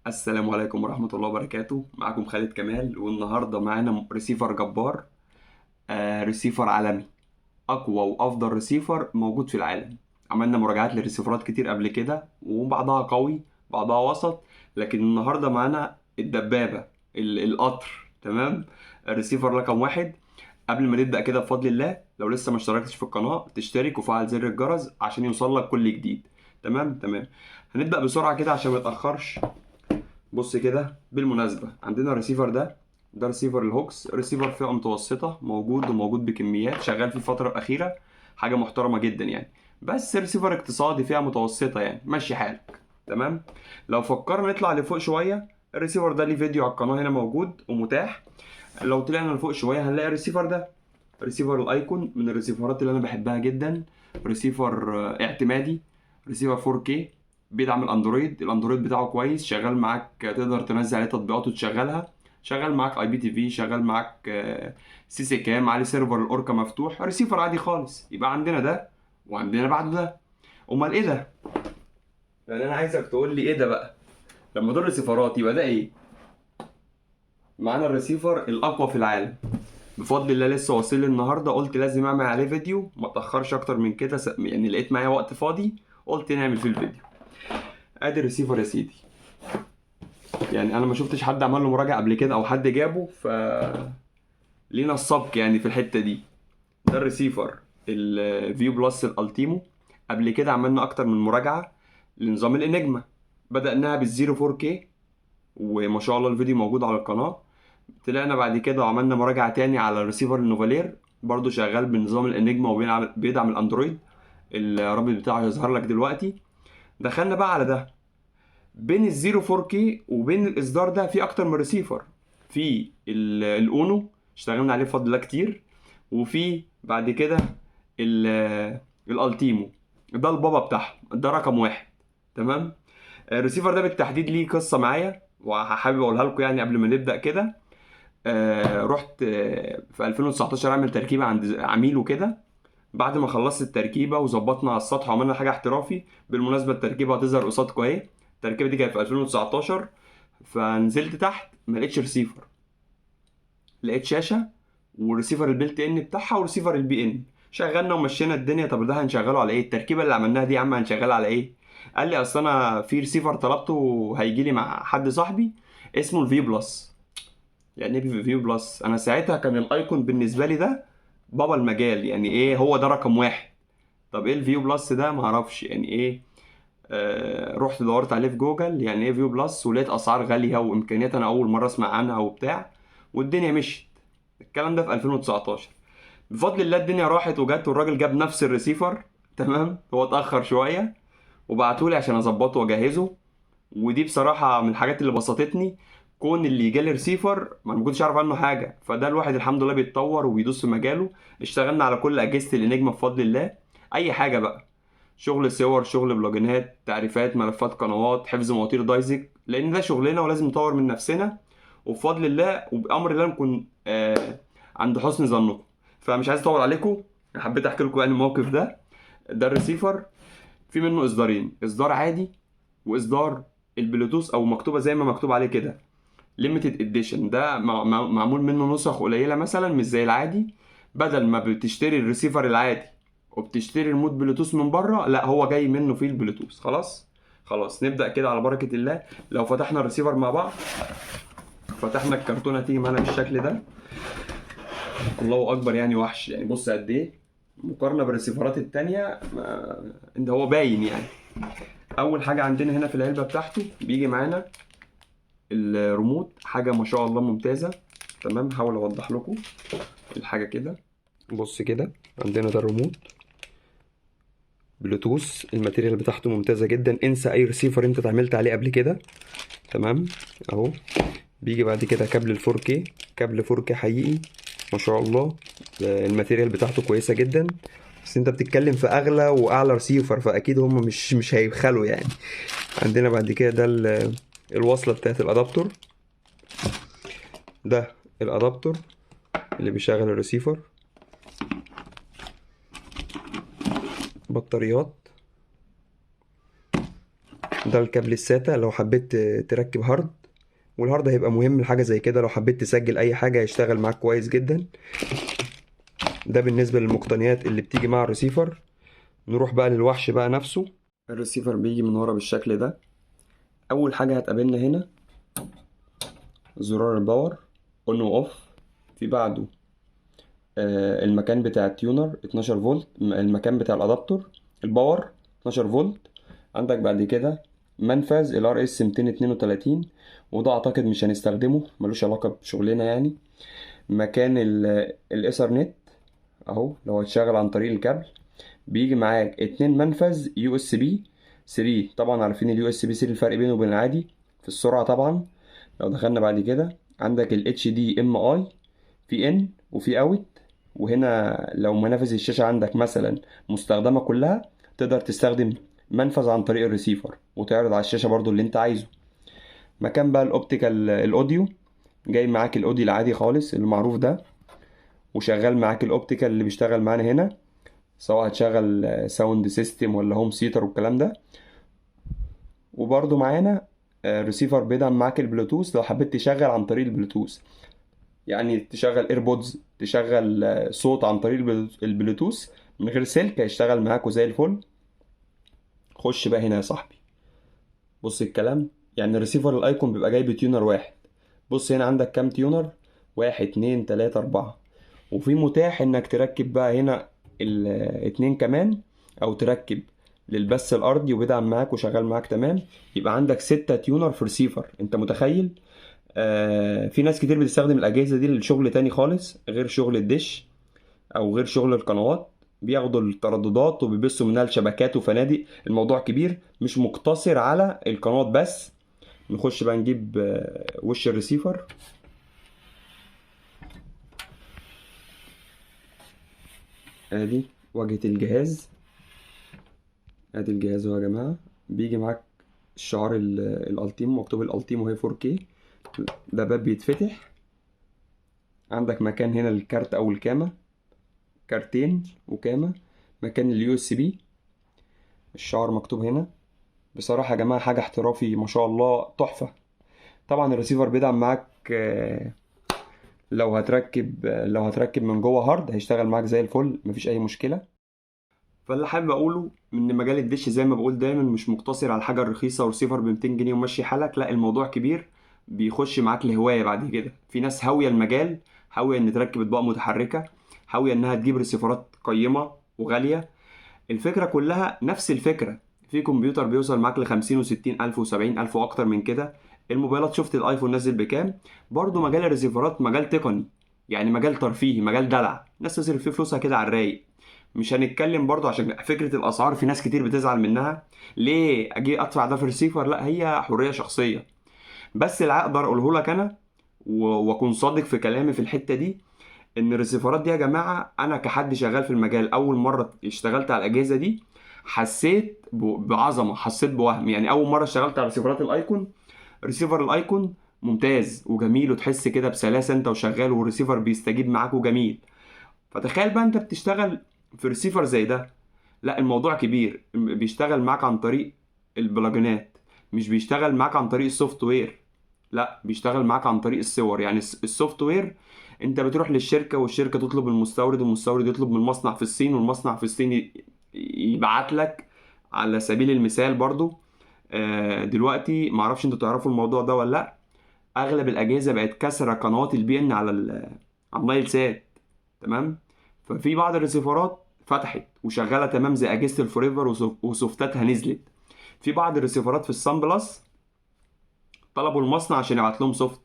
السلام عليكم ورحمة الله وبركاته. معكم خالد كمال، والنهاردة معانا ريسيفر جبار، ريسيفر عالمي، أقوى وأفضل ريسيفر موجود في العالم. عملنا مراجعات للريسيفرات كتير قبل كده، وبعضها قوي بعضها وسط، لكن النهاردة معانا الدبابة، القطر. تمام، الريسيفر رقم 1. قبل ما نبدأ كده بفضل الله، لو لسه ما اشتركتش في القناة تشترك وفعل زر الجرس عشان يوصل لك كل جديد. تمام، هنبدأ بسرعة كده عشان ما نتأخرش. بص كده، بالمناسبة عندنا الريسيفر ده، ده ريسيفر الهوكس، ريسيفر فئة متوسطة، موجود وموجود بكميات، شغال في الفترة الأخيرة، حاجة محترمة جدا يعني، بس ريسيفر اقتصادي فئة متوسطة يعني، ماشي حالك. تمام، لو فكرنا نطلع لفوق شوية، الريسيفر ده ليه فيديو على القناة هنا موجود ومتاح. لو طلعنا لفوق شوية هنلاقي الريسيفر ده، ريسيفر الايكون، من الريسيفرات اللي انا بحبها جدا، ريسيفر اعتمادي، ريسيفر 4K، بيدعم الاندرويد، الاندرويد بتاعه كويس، شغال معاك، تقدر تنزل عليه تطبيقات وتشغلها، شغال معاك IPTV، شغال معاك CCcam، عليه server الاوركا مفتوح، ريسيفر عادي خالص. يبقى عندنا ده وعندنا بعده ده. امال ايه ده؟ يعني انا عايزك تقول لي ايه ده بقى؟ لما دول ريسيفرات يبقى ده ايه؟ معانا الريسيفر الاقوى في العالم بفضل الله، لسه واصل لي النهارده، قلت لازم اعمل عليه فيديو، ما اتاخرش اكتر من كده، لقيت معايا وقت فاضي قلت نعمل فيه الفيديو. ادي الريسيفر يا سيدي، انا ما شفتش حد عمل له مراجعه قبل كده او حد جابه، ف لينا السبق في الحته دي. ده الريسيفر الفيو بلس الالتيمو، قبل كده عملنا اكتر من مراجعه لنظام الانجما، بدأناها بالزيرو فور كي وما شاء الله الفيديو موجود على القناه. طلعنا بعد كده وعملنا مراجعه تاني على الريسيفر النوفالير، برضو شغال بنظام الانجما وبيدعم الاندرويد، الرابط بتاعه هيظهر لك دلوقتي. دخلنا بقى على ده، بين الزيرو فور كي وبين الاصدار ده في اكتر من ريسيفر، في الاونو اشتغلنا عليه بفضل الله كتير، وفي بعد كده الالتيمو، ده البابا بتاعهم، ده رقم 1. تمام، الريسيفر ده بالتحديد ليه قصه معايا وحابب اقولها لكم قبل ما نبدا كده. رحت في 2019 اعمل تركيبه عند عميل وكده، بعد ما خلصت التركيبه وظبطنا على السطح وعملنا حاجه احترافي، بالمناسبه التركيبه هتظهر قصادكم اهي، التركيبه دي كانت في 2019. فنزلت تحت ما لقيتش ريسيفر، لقيت شاشه وريسيفر ال built in بتاعها وريسيفر ال beIN. شغلنا ومشينا الدنيا. طب ده هنشغله على ايه؟ التركيبه اللي عملناها دي يا عم هنشغلها على ايه؟ قال لي اصل انا في ريسيفر طلبته هيجي لي مع حد صاحبي اسمه الفي بلس. يعني ايه في بلس؟ انا ساعتها كان الايكون بالنسبه لي ده بابا المجال، يعني ايه هو ده رقم 1. طب ايه الفيو بلس ده؟ ما اعرفش يعني ايه. رحت دورت عليه في جوجل يعني ايه فيو بلس، ولقيت اسعار غاليه وامكانيات انا اول مره اسمع عنها وبتاع، والدنيا مشيت. الكلام ده في 2019 بفضل الله الدنيا راحت وجت، والراجل جاب نفس الريسيفر. تمام، هو اتاخر شويه وبعتولي عشان اظبطه واجهزه، ودي بصراحه من الحاجات اللي بسطتني، كون اللي جالي ريسيفر ما كنتش اعرف عنه حاجه، فده الواحد الحمد لله بيتطور وبيدوس في مجاله. اشتغلنا على كل اجهزه الانجما بفضل الله، اي حاجه بقى، شغل صور، شغل بلوجينات، تعريفات، ملفات قنوات، حفظ مواتير دايزك، لان ده شغلنا ولازم نطور من نفسنا، وبفضل الله وبامر الله نكون عند حسن ظنكم. فمش عايز اطول عليكم، حبيت احكي لكم الموقف ده. ده الريسيفر في منه اصدارين، اصدار عادي واصدار البلوتوث، او مكتوبه زي ما مكتوب عليه كده limited edition. ده معمول منه نسخ قليله مثلا، مش زي العادي. بدل ما بتشتري الريسيفر العادي وبتشتري ريموت بلوتوث من بره، لا هو جاي منه فيه البلوتوث. خلاص نبدا كده على بركه الله. لو فتحنا الريسيفر مع بعض، فتحنا الكرتونه تيجي معانا بالشكل ده، الله اكبر، وحش، بص قد ايه مقارنه بالريسيفرات التانية، ده هو باين. اول حاجه عندنا هنا في العلبه بتاعته بيجي معانا الريموت، حاجه ما شاء الله ممتازه. تمام، هحاول اوضح لكم الحاجه كده. بص كده، عندنا ده الريموت بلوتوث، ال material بتاعته ممتازه جدا، انسى اي ريسيفر انت اتعاملت عليه قبل كده. تمام اهو. بيجي بعد كده كابل الفور كي، كابل فور كي حقيقي ما شاء الله، ال material بتاعته كويسه جدا. بس انت بتتكلم في اغلى واعلى ريسيفر، فاكيد هم مش هيبخلوا. عندنا بعد كده ده الوصله بتاعت ال adapter، ده ال adapter اللي بيشغل الريسيفر، بطاريات، ده الكابل ال SATA لو حبيت تركب hard، وال hard هيبقى مهم لحاجة زي كده، لو حبيت تسجل اي حاجة هيشتغل معاك كويس جدا. ده بالنسبة للمقتنيات اللي بتيجي مع الريسيفر. نروح بقى للوحش بقى نفسه. الريسيفر بيجي من ورا بالشكل ده. اول حاجة هتقابلنا هنا زرار ال power on و off، في بعده المكان بتاع ال tuner 12 فولت، المكان بتاع ال adapter ال power 12 فولت. عندك بعد كده منفذ ال RS 232، وده اعتقد مش هنستخدمه، ملوش علاقة بشغلنا يعني. مكان الايثرنت اهو، لو هتشغل عن طريق الكابل. بيجي معاك 2 منفذ USB 3، طبعا عارفين ال USB 3 الفرق بينه وبين العادي في السرعة طبعا. لو دخلنا بعد كده عندك ال HDMI في in وفي out، وهنا لو منافذ الشاشة عندك مثلا مستخدمة كلها تقدر تستخدم منفذ عن طريق الريسيفر وتعرض على الشاشة برضو اللي انت عايزه. مكان بقى ال optical ال audio، جاي معاك ال audio العادي خالص المعروف ده، وشغال معاك ال optical اللي بيشتغل معانا هنا، سواء هتشغل sound system ولا home theater والكلام ده. وبرضو معانا ريسيفر بيدعم معاك البلوتوث لو حبيت تشغل عن طريق البلوتوث، يعني تشغل AirPods، تشغل صوت عن طريق البلوتوث من غير سلك، هيشتغل معاك وزي الفل. خش بقى هنا يا صاحبي، بص الكلام. يعني الريسيفر ال Icom بيبقى جاي ب tuner واحد. بص هنا عندك كام tuner؟ 1 2 3 4، وفي متاح انك تركب بقى هنا الاتنين كمان، او تركب للبث الارضي وبيدعم معاك وشغال معاك تمام. يبقى عندك 6 tuner في ريسيفر، انت متخيل؟ في ناس كتير بتستخدم الاجهزة دي لشغل تاني خالص غير شغل الدش او غير شغل القنوات، بياخدوا الترددات وبيبثوا منها لشبكات وفنادق. الموضوع كبير، مش مقتصر على القنوات بس. نخش بقى نجيب وش الريسيفر. ادي واجهة الجهاز، ادي الجهاز اهو يا جماعة. بيجي معاك الشعار الالتيمو، مكتوب الالتيمو هي 4K. ده باب بيتفتح، عندك مكان هنا للكارت او الكامة، كارتين وكامة، مكان اليو اس بي، الشعار مكتوب هنا. بصراحة يا جماعة حاجة احترافي ما شاء الله، تحفة. طبعا الريسيفر بيدعم معاك، لو هتركب من جوه hard هيشتغل معاك زي الفل، مفيش اي مشكلة. فاللي حابب اقوله ان مجال الدش زي ما بقول دايما مش مقتصر على الحاجة الرخيصة وريسيفر ب 200 جنيه ومشي حالك، لا الموضوع كبير، بيخش معاك لهواية بعد كده. في ناس هاوية المجال، هاوية ان تركب اطباق متحركة، هاوية انها تجيب ريسيفرات قيمة وغالية. الفكرة كلها نفس الفكرة، في كمبيوتر بيوصل معاك لخمسين وستين ألف وسبعين ألف وأكتر من كده. الموبايلات شفت الايفون نزل بكام. برضو مجال الريسيفرات مجال تقني، يعني مجال ترفيهي، مجال دلع، الناس تصرف فيه فلوسها كده على الرايق. مش هنتكلم برضو عشان فكرة الأسعار في ناس كتير بتزعل منها، ليه أجي أدفع ده في ريسيفر؟ لا، هي حرية شخصية. بس اللي أقدر أقوله لك أنا وأكون صادق في كلامي في الحتة دي، إن الريسيفرات دي يا جماعة، أنا كحد شغال في المجال أول مرة اشتغلت على الأجهزة دي حسيت بعظمة، حسيت بوهم. يعني أول مرة اشتغلت على ريسيفرات الأيكون، ريسيفر الأيكون ممتاز وجميل، وتحس كده بسلاسة أنت وشغال، والريسيفر بيستجيب معاك وجميل. فتخيل بقى أنت بتشتغل في ريسيفر زي ده، لا الموضوع كبير، بيشتغل معاك عن طريق ال plugin ات، مش بيشتغل معاك عن طريق ال software، لا بيشتغل معاك عن طريق الصور. يعني ال software انت بتروح للشركة، والشركة تطلب من المستورد، والمستورد يطلب من المصنع في الصين، والمصنع في الصين يبعت لك. على سبيل المثال برضو، دلوقتي معرفش انتوا تعرفوا الموضوع ده ولا لا، اغلب الاجهزة بقت كسرة قنوات البي ان على النايل سات، تمام؟ ففي بعض الريسيفرات فتحت وشغالة تمام زي اجهزة الفوريفر وسوفتاتها نزلت. في بعض الريسيفرات في الصن بلس طلبوا المصنع عشان يبعت لهم soft،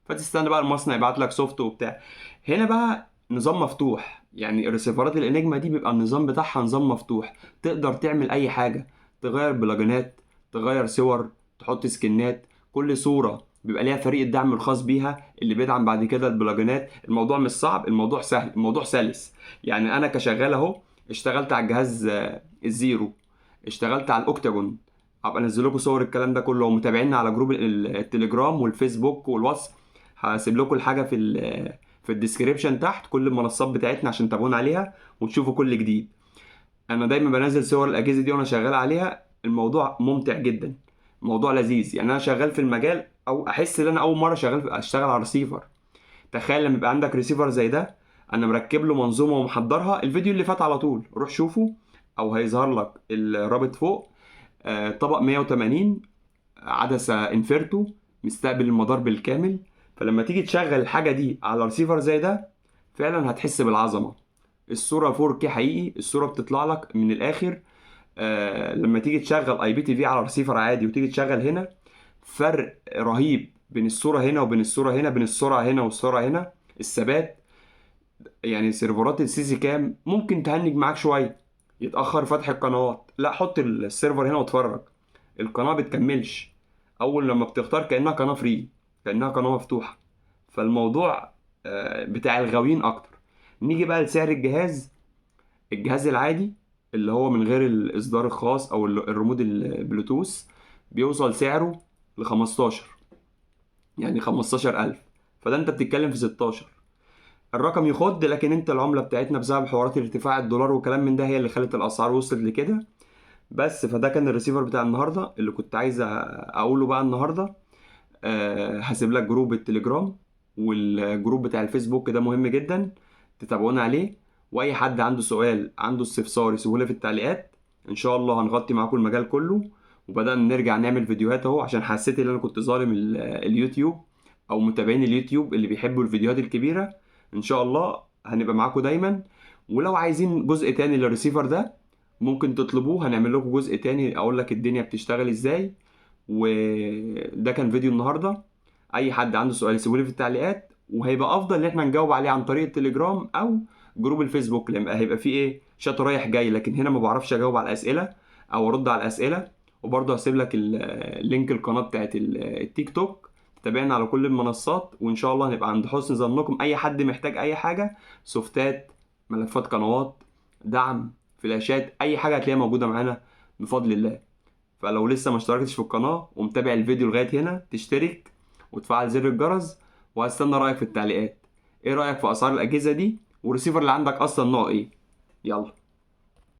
فتستنى بقى المصنع يبعت لك soft وبتاع. هنا بقى نظام مفتوح، يعني الريسيفرات الانجما دي بيبقى النظام بتاعها نظام مفتوح، تقدر تعمل اي حاجة، تغير plugin ات، تغير صور، تحط skin ات، كل صوره بيبقى ليها فريق الدعم الخاص بيها اللي بيدعم بعد كده ال plugin ات. الموضوع مش صعب، الموضوع سهل، الموضوع سلس. يعني انا كشغال اهو اشتغلت على الجهاز، الزيرو، اشتغلت على الاوكتاجون، هبقى انزل لكم صور الكلام ده كله، ومتابعينا على group التليجرام والفيسبوك والواتس، هسيب لكم الحاجة في ال description تحت، كل المنصات بتاعتنا عشان تابعونا عليها وتشوفوا كل جديد. انا دايما بنزل صور الاجهزة دي وانا شغال عليها، الموضوع ممتع جدا، الموضوع لذيذ. يعني انا شغال في المجال، او احس ان انا اول مرة شغال اشتغل على ريسيفر. تخيل لما يبقى عندك ريسيفر زي ده، انا مركب له منظومة ومحضرها. الفيديو اللي فات على طول روح شوفه، او هيظهر لك الرابط فوق. طبق 180 عدسة انفرتو مستقبل المدار بالكامل. فلما تيجي تشغل الحاجة دي على ريسيفر زي ده فعلا هتحس بالعظمة. الصورة 4K حقيقي، الصورة بتطلع لك من الاخر. لما تيجي تشغل IPTV على ريسيفر عادي وتيجي تشغل هنا، فرق رهيب بين الصورة هنا وبين الصورة هنا، بين السرعة هنا والسرعة هنا، الثبات. يعني سيرفرات ال CCcam ممكن تهنج معاك شوية، يتاخر فتح القنوات، لا حط السيرفر هنا واتفرج، القناة بتكملش اول لما بتختار، كانها قناة free، كانها قناة مفتوحة. فالموضوع بتاع الغاويين اكتر. نيجي بقى لسعر الجهاز. الجهاز العادي اللي هو من غير الاصدار الخاص او الريموت البلوتوث بيوصل سعره ل 15، يعني 15,000. فده انت بتتكلم في 16. الرقم يخض، لكن انت العملة بتاعتنا بسبب حوارات ارتفاع الدولار وكلام من ده هي اللي خلت الاسعار وصلت لكده. بس فده كان الريسيفر بتاع النهارده اللي كنت عايز اقوله بقى النهارده. هسيب لك group التليجرام وال group بتاع الفيسبوك، ده مهم جدا تتابعونا عليه. واي حد عنده سؤال، عنده استفسار، يسيبه لي في التعليقات. ان شاء الله هنغطي معاكم المجال كله، وبدأنا نرجع نعمل فيديوهات اهو، عشان حسيت ان انا كنت ظالم اليوتيوب او متابعين اليوتيوب اللي بيحبوا الفيديوهات الكبيرة. ان شاء الله هنبقى معاكم دايما. ولو عايزين جزء تاني للريسيفر ده ممكن تطلبوه، هنعمل لكم جزء تاني اقول لك الدنيا بتشتغل ازاي. وده كان فيديو النهارده. اي حد عنده سؤال يسيبه لي في التعليقات، وهيبقى افضل ان احنا نجاوب عليه عن طريق التليجرام او group الفيسبوك، لان هيبقى فيه ايه شات رايح جاي، لكن هنا ما بعرفش اجاوب على الاسئلة او ارد على الاسئلة. وبرضه هسيب لك link القناة بتاعت التيك توك، تابعنا على كل المنصات، وان شاء الله هنبقى عند حسن ظنكم. اي حد محتاج اي حاجة، سوفتات، ملفات قنوات، دعم، فلاشات، اي حاجة هتلاقيها موجودة معانا بفضل الله. فلو لسه ما اشتركتش في القناة ومتابع الفيديو لغاية هنا، تشترك وتفعل زر الجرس، وهستنى رايك في التعليقات. ايه رايك في اسعار الاجهزة دي، والريسيفر اللي عندك اصلا نوعه ايه؟ يلا.